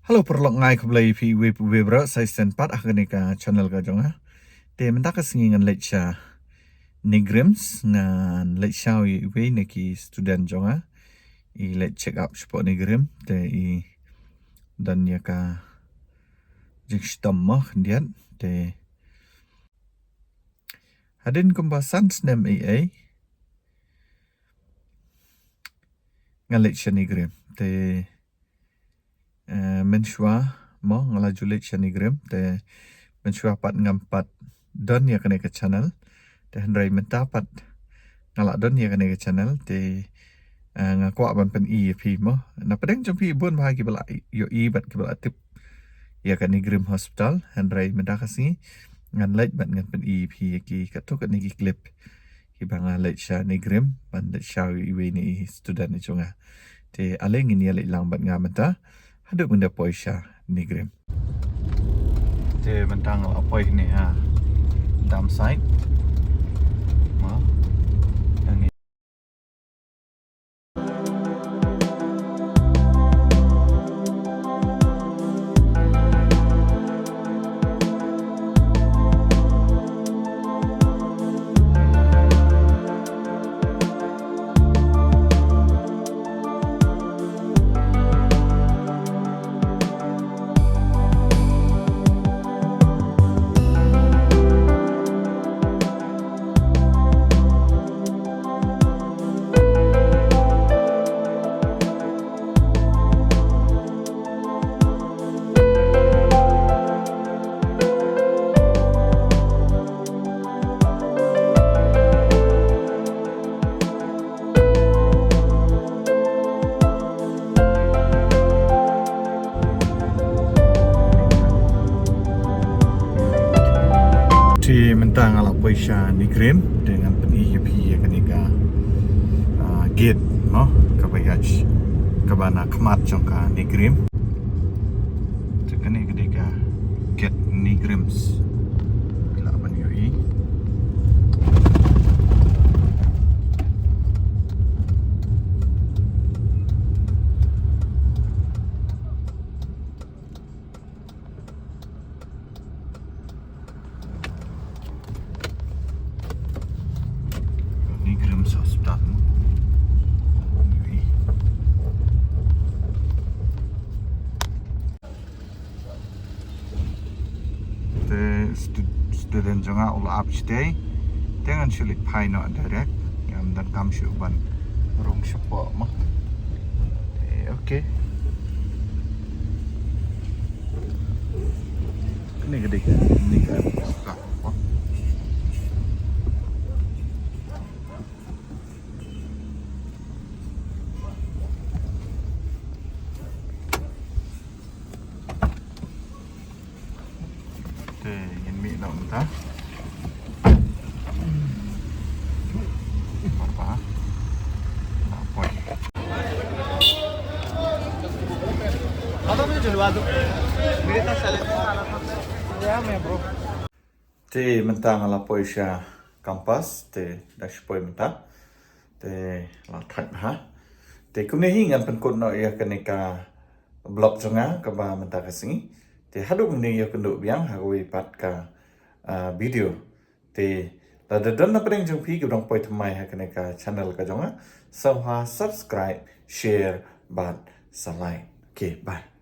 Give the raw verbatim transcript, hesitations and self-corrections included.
Hello paralok, nga ai khublei ïa phi iwei pa iwei baroh sa shisien pat ha kane ka channel ka jong nga. Te mynta ka sngi ngan leit sha NEIGRIHMS, ngan leit sha iwei na ki student jong nga. I leit check up shapoh NEIGRIHMS, te i don ïa ka jingshitom mo khyndiat. Te hadien kumba san snem ei ei ngan leit sha NEIGRIHMS. Te eh, mynshuwa mo nga la ju leit sha NEIGRIHMS, te mynshuwa pat ngam pat don ïa kane ka channel. Te hynrei mynta pat nga la don ïa kane ka channel, te eh, nga kwah ban pyni ïa phi mo. Na pdeng jong phi bun bha kiba la ïohi bad kiba la tip ïa ka NEIGRIHMS Hospital, hynrei mynta ka sngi ngan leit bad ngan pyni ïa phi ïa ki katto katne ki clip kiba nga leit sha NEIGRIHMS ban leit sha iwei na i student i jong nga. Te ale ngin ïa leit lang bad nga mynta haduh ban da poi sha NEIGRIHMS. Te mynta nga la poi ne ha dump site. Ma. Yang ni. Te mynta nga la poi sha NEIGRIHMS, te ngan pyni ïa phi ïa kane ka, ah, gate, no? Kaba ïa, kaba na khmat jong ka NEIGRIHMS. Te kane ka dei ka gate NEIGRIHMS. Lah ban ïohi. NEIGRIHMS Hospital. Te stu-, student jong nga u la ap shatei. Te ngan shu leit phai noh direct. Ngam donkam shuh ban rung shapoh mo. Te okay. Kane ka dei ka, kane ka. Te ngin mih noh mynta. Papa. Lapor. Te mynta nga la poi sha campus, te da shu poi mynta. Te la thait bha. Te kumne hi ngan pynkut noh ïa kane ka vlog jong nga kaba mynta ka sngi. Te haduh mynne ïa kynduh biang ha kawei pat ka, ah, video. Te lada don na pdeng jong phi kiba dang poi thymmai ha kane ka channel ka jong nga, sngewbha subscribe, share bad sa like. Okay, bye.